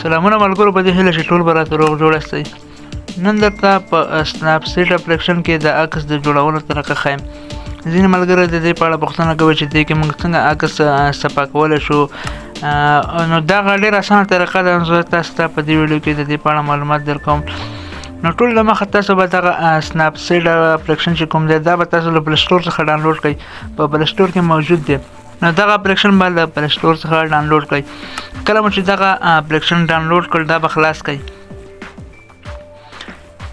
سلامونه ملګرو، په دې هیله چې ټول به راته روغ جوړ یاستئ. نن درته په سناپ سیټ اپلیکشن کې د عکس د جوړولو طریقه ښیم. ځینې ملګري د دې په اړه پوښتنه کوي چې دې کې موږ څنګه عکس صفا کولی شو. نو دغه ډېره اسانه طریقه ده، زه تاسو ته په دې ویډیو کې د دې په اړه معلومات درکوم. نو ټول له مخه تاسو به دغه سناپ سیډ اپلیکشن چې کوم دی دا به تاسو له پلی سټور څخه ډاونلوډ کړئ، په پلی سټور کې موجود دی. نو دغه اپلیکشن به له پلی سټور څخه ډاونلوډ کړئ. کله مو چې دغه اپلیکشن ډاونلوډ کړ دا به خلاص کړئ.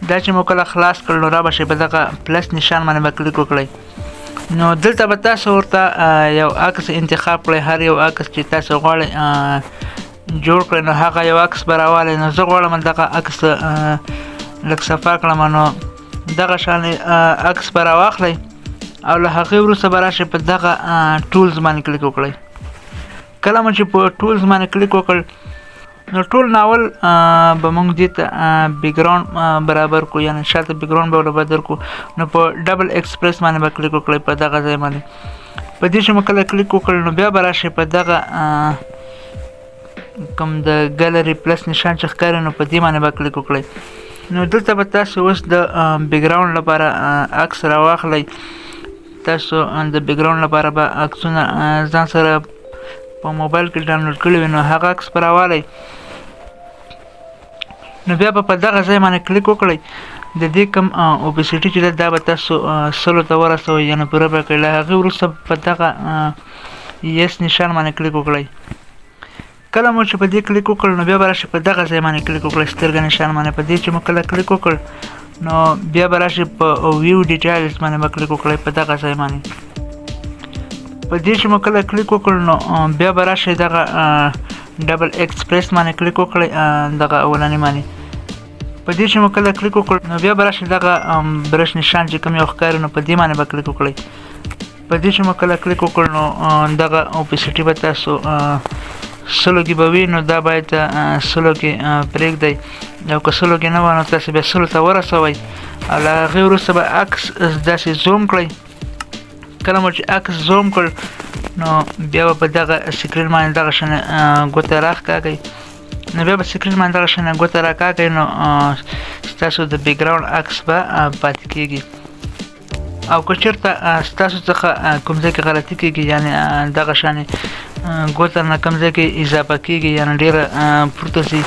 دا چې مو کله خلاص کړ نو را به شئ په دغه پلس نشان باندې به کلیک وکړئ. نو دلته به تاسو ورته یو عکس انتخاب کړئ، هر یو عکس چې تاسو غواړئ جوړ کړئ نو هغه یو عکس به راوالی. نو زه غواړم دغه عکس لږ صفا کړم، نو دغه شان عکس به راواخلئ او له هغې وروسته به راشئ په دغه tools باندې کلیک وکړئ. کله مو چې په tools باندې کلیک وکړ نو ټول ناول به موږ دې ته background برابر کړو، یعنې شاته background به ورله بدل کړو. نو په double express باندې به کلیک وکړئ په دغه ځای باندې. په دې چې مو کله کلیک وکړ نو بیا به راشئ په دغه کوم د ګالري پلس نشان چې ښکاري نو په دې باندې به کلیک وکړئ. نو دلته به تاسو اوس د background لپاره عکس راواخلئ. تاسو د background لپاره به عکسونه ځان سره په موبایل کې ډاونلوډ کړي وي، نو هغه عکس به راوالی. نو بیا به په دغه ځای باندې کلیک وکړئ. د دې کوم opacity چې ده دا به تاسو 100 ته ورسوئ، یعنې پوره به کړئ. له هغې وروسته په دغه yes نشان باندې کلیک وکړئ. کله مو چې په دې کلیک وکړ نو بیا به راشئ په دغه ځای باندې کلیک وکړئ، سترګه نشان باندې. په دې چې مو کله کلیک وکړ نو بیا به راشئ په view details باندې به کلیک وکړئ په دغه ځای باندې. په دې چې مو کله کلیک وکړ نو بیا به راشئ دغه double express باندې کلیک وکړئ، دغه اولني باندې. په دې چې مو کله کلیک وکړ نو بیا به راشئ دغه برش نشان چې کوم یو ښکاري نو په دې باندې به کلیک وکړئ. په دې چې مو کله کلیک وکړ نو دغه opacity به تاسو 100 کې به وي، نو دا باید 100 کې پرېږدئ. او که 100 کې نه وه نو تاسو بیا 100 ته ورسوئ او له هغې وروسته به عکس داسې زوم کړئ. کله مو چې عکس زوم کړ نو بیا به په دغه screen باندې دغه شان ګوته راښکاږئ. نو بیا به screen باندې دغه شان ګوته راکاږئ نو ستاسو د background عکس به پاتې کېږي. او که چېرته ستاسو څخه کوم ځای کې غلطي کېږي، یعنې دغه شانې ګوته نه کوم ځای کې اضافه کېږي، یعنې ډېره پورته ځي،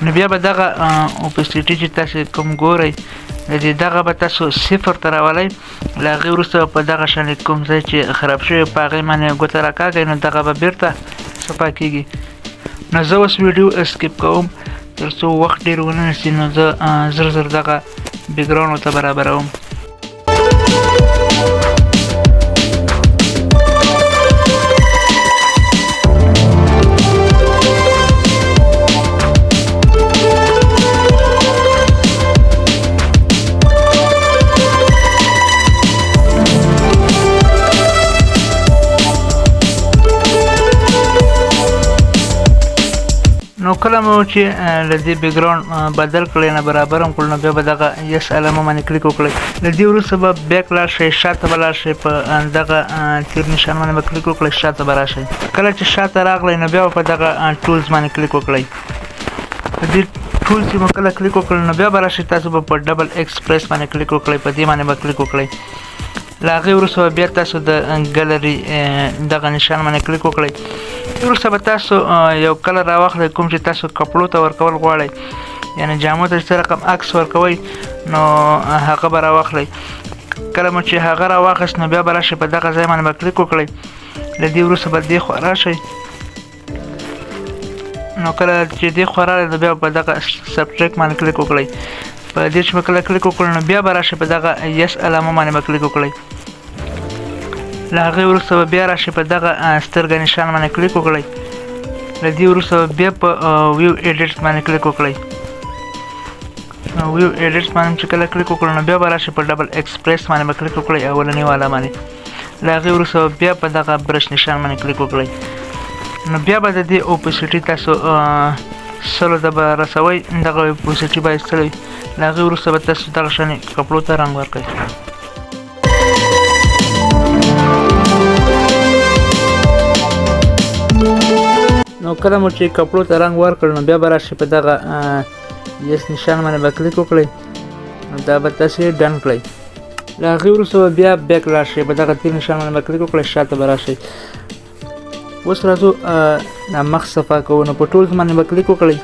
نو بیا به دغه opacity چې تاسې کوم ګورئ د دې دغه به تاسو 0 ته راولئ. له هغې وروسته به په دغه شانې کوم ځای چې خراب شوی په هغې باندې ګوته راکاږئ نو دغه به بېرته صفا کېږي. نو زه اوس ویډیو skip کوم تر څو وخت ډېر ونه نیسي، نو زه زر زر دغه background ورته برابروم. نو کله مو چې له دې background بدل کړئ نه برابر هم کړ نو بیا به دغه yes علامه باندې کلیک وکړئ. له دې وروسته به back لاړ شئ، شاته به لاړ شئ، په دغه تیر نشان باندې به کلیک وکړئ، شاته به راشئ. کله چې شاته راغلئ نو بیا به په دغه tools باندې کلیک وکړئ. په دې tools چې مو کله کلیک وکړ نو بیا به راشئ تاسو به په double express باندې کلیک وکړئ، په دې باندې به کلیک وکړئ. له هغې وروسته به بیا تاسو د ګالري دغه نشان باندې کلیک وکړئ. وروسته به تاسو یو colour راواخلئ کوم چې تاسو کپړو ته ورکول غواړئ، یعنې جامو ته چې څه رقم عکس ورکوئ نو هغه به راواخلئ. کله مو چې هغه راواخیست نو بیا به راشئ په دغه ځای باندې به کلیک وکړئ. له دې وروسته به دې خوا راشئ، نو کله چې دې خوا راغلئ نو بیا به په دغه subtract باندې کلیک وکړئ. په دې چې به کله کلیک وکړئ نو بیا به راشئ په دغه yes علامه باندې به کلیک وکړئ. له هغې وروسته به بیا راشئ په دغه سترګه نشان باندې کلیک وکړئ. له دې وروسته به بیا په view edit باندې کلیک وکړئ. view edit باندې چې کله کلیک وکړئ نو بیا به راشئ په double express باندې به کلیک وکړئ، اولني والا باندې. له هغې وروسته به بیا په دغه برش نشان باندې کلیک وکړئ. نو بیا به د دې opacity تاسو 100 ته به رسوئ، دغه opacity به ایستلی. له هغې وروسته به تاسو دغه شانې کپړو ته رنګ ورکړئ. نو نو کله مو چې کپړو ته رنګ ورکړ نو بیا به راشئ په دغه yes نشان باندې به کلیک وکړئ، نو دا به تاسې done کړئ. له هغې وروسته به بیا back لاړ شئ، په دغه تیر نشان باندې به کلیک وکړئ، شاته به راشئ. اوس راځو دا مخ صفا کوو، نو په tools باندې به کلیک وکړئ.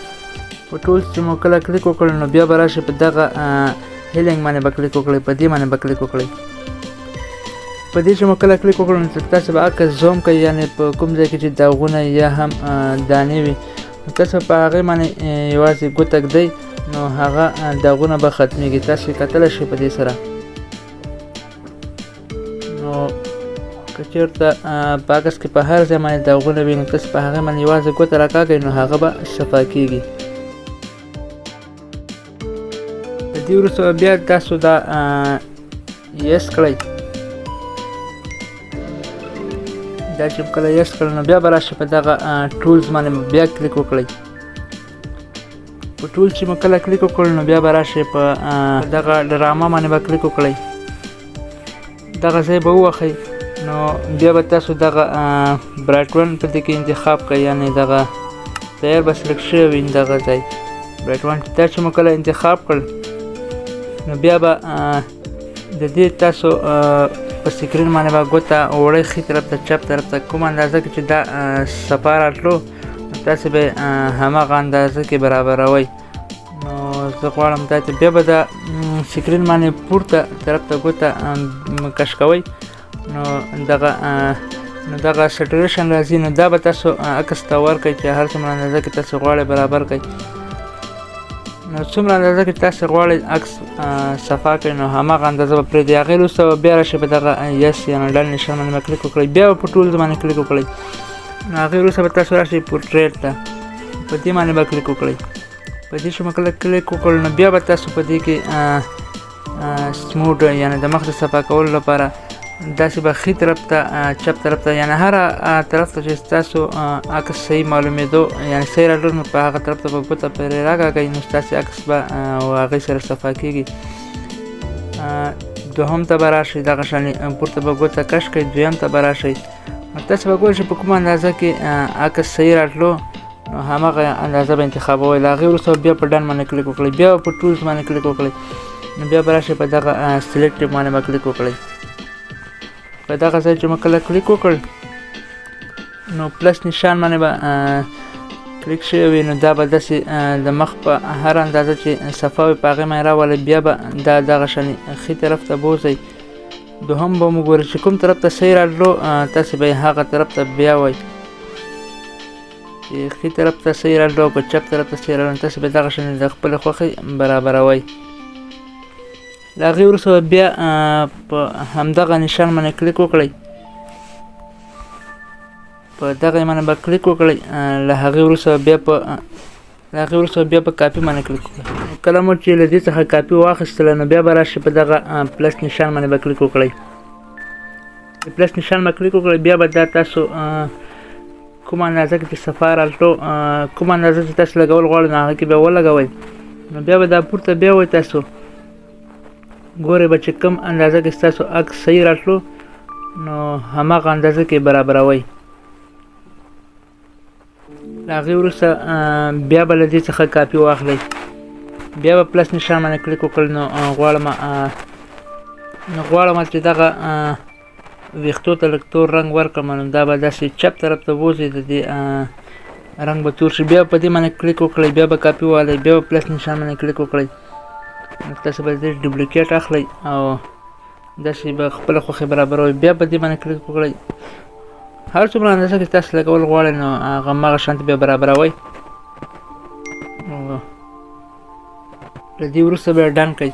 په tools چې مو کله کلیک وکړ نو بیا به راشئ په دغه healing باندې به کلیک وکړئ، په دې باندې به کلیک وکړئ. په دې چې مو کله کلیک وکړو نو تاسو به عکس zoom کوئ، یعنې په کوم ځای کې چې داغونه یا هم دانې وي نو تاسو په هغې باندې یوازې ګوته ږدئ، نو هغه داغونه به ختمیږي. تاسو یې کتلی شئ په دې سره. نو که چېرته په عکس کې په هر ځای باندې داغونه وي نو تاسو په هغې باندې یوازې ګوته راکاږئ نو هغه به صفا کیږي. د دې وروسته به بیا تاسو دا yes کړئ. دا چې کله yes کړئ نو بیا به راشئ په دغه tools باندې بیا کلیک وکړئ. په tools چې مو کله کلیک وکړ نو بیا به راشئ په دغه ډرامه باندې به کلیک وکړئ، دغه ځای به ووهئ. نو بیا به تاسو دغه bright one په دې کې انتخاب کړئ، یعنې دغه تیار به select شوی وي دغه ځای bright one. دا چې مو کله انتخاب کړ نو بیا به د دې تاسو په screen باندې به ګوته وړئ ښي طرف ته چپ طرف ته، کوم اندازه کې چې دا صفا راتلو نو تاسې به هماغه اندازه کې برابروئ. نو زه غواړم دا چې بیا به دا screen باندې پورته طرف ته ګوته کش کوئ نو دغه نو دغه saturation راځي، نو دا به تاسو عکس ته ورکړئ چې هر څومره اندازه کې تاسو غواړئ برابر کړئ. نو څومره اندازه کې تاسو غواړئ عکس صفا کړئ نو هماغه اندازه به پرېږدئ. هغې وروسته به بیا راشئ په دغه yes یا done نشان باندې به کلیک وکړئ، بیا به په tools باندې کلیک وکړئ. نو هغې وروسته به تاسو راشئ پورټریټ ته، په دې باندې به کلیک وکړئ. په دې چې مو کله کلیک وکړ نو بیا به تاسو په دې کې smooth یعنې د مخ د صفا کولو لپاره داسې به ښي طرف ته چپ طرف ته، یعنې هره طرف ته چې ستاسو عکس صحیح معلومېدو یعنې صحیح راتلو نو په هغه طرف ته به ګوته پرې راکاږئ نو ستاسې عکس به هغې سره صفا کېږي. دوهم ته به راشئ، دغه شان پورته به ګوته کش کړئ، دویم ته به راشئ. نو تاسو به ګورئ چې په کومه اندازه کې عکس صحیح راتلو نو هماغه اندازه به انتخابوئ. له هغې وروسته بیا په done باندې کلیک وکړئ، بیا په tools باندې کلیک وکړئ، نو بیا به راشئ په دغه selective باندې به کلیک وکړئ. په دغه ځای چې مو کله کلیک وکړ نو plus نشان باندې به کلیک شوی وي، نو دا به داسې د مخ په هر اندازه چې صفا وي په هغې باندې راولئ، بیا به دا دغه شان ښي طرف ته بوځئ. دوهم به مو ګورئ چې کوم طرف ته صحیح راتلو تاسې به یې هغه طرف ته بیا وئ، چې ښي طرف ته صحیح راتلو او که چپ طرف ته صحیح راتلو تاسې به دغه شان د خپلې خوښې برابروئ. له هغې وروسته به بیا په همدغه نشان باندې کلیک وکړئ، په دغه باندې به کلیک وکړئ. له هغې وروسته بیا په له هغې وروسته بیا په کاپي باندې کلیک وکړئ. کله مو چې له دې څخه کاپي واخیستله نو بیا به راشئ په دغه plus نشان باندې به کلیک وکړئ. plus نشان به کلیک وکړئ، بیا به دا تاسو کومه اندازه کې چې صفا راتلو کومه اندازه چې تاسو لګول غواړئ نو هغه کې بیا ولګوئ. نو بیا به دا پورته بیا وئ، تاسو ګورئ به چې کوم اندازه کې ستاسو عکس صحیح راتلو نو هماغه اندازه کې برابروئ. له هغې وروسته بیا به له دې څخه کاپي واخلئ، بیا به plus نشان باندې کلیک وکړئ. نو غواړم چې دغه ویښتو ته لږ تور رنګ ورکړم، نو دا به داسې چپ طرف ته بوځئ، د دې رنګ به تور شي. بیا په دې باندې کلیک وکړئ، بیا به کاپي والئ، بیا به plus نشان باندې کلیک وکړئ. نو تاسو به دې duplicate اخلئ او داسې به خپله خوښې برابروئ. بیا په دې باندې کلیک وکړئ، هر څومره اندازه کې تاسو لګول غواړئ نو هغه هماغه شان ته بیا برابروئ. له دې وروسته بیا done کړئ.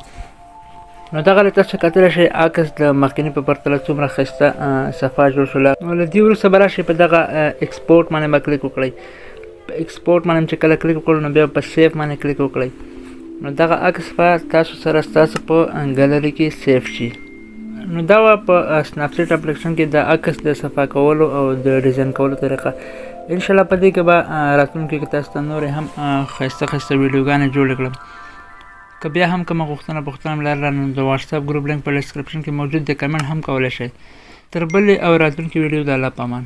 نو دغه له تاسو کتلی شئ عکس د مخکني په پرتله څومره ښایسته صفا جوړ شو. نو له دې وروسته به راشئ په دغه export باندې به کلیک وکړئ. په export باندې چې کله کلیک وکړو نو بیا په save باندې کلیک وکړئ. نو دغه عکس به تاسو سره ستاسو په ګالري کې save شي. نو دا وه په Snapseed اپلیکیشن کې د عکس د صفا کولو او د ډیزاین کولو طریقه. انشاءالله په دې کې به راتلونکي کې تاسو ته نورې هم ښایسته ښایسته ویډیوګانې جوړې کړم. که بیا هم کومه غوښتنه پوښتنه لرله نو د واتساپ ګروپ لینک په description کې موجود دی، کمنټ هم کولی شئ. تر بلې او راتلونکې ویډیو د الله په امان.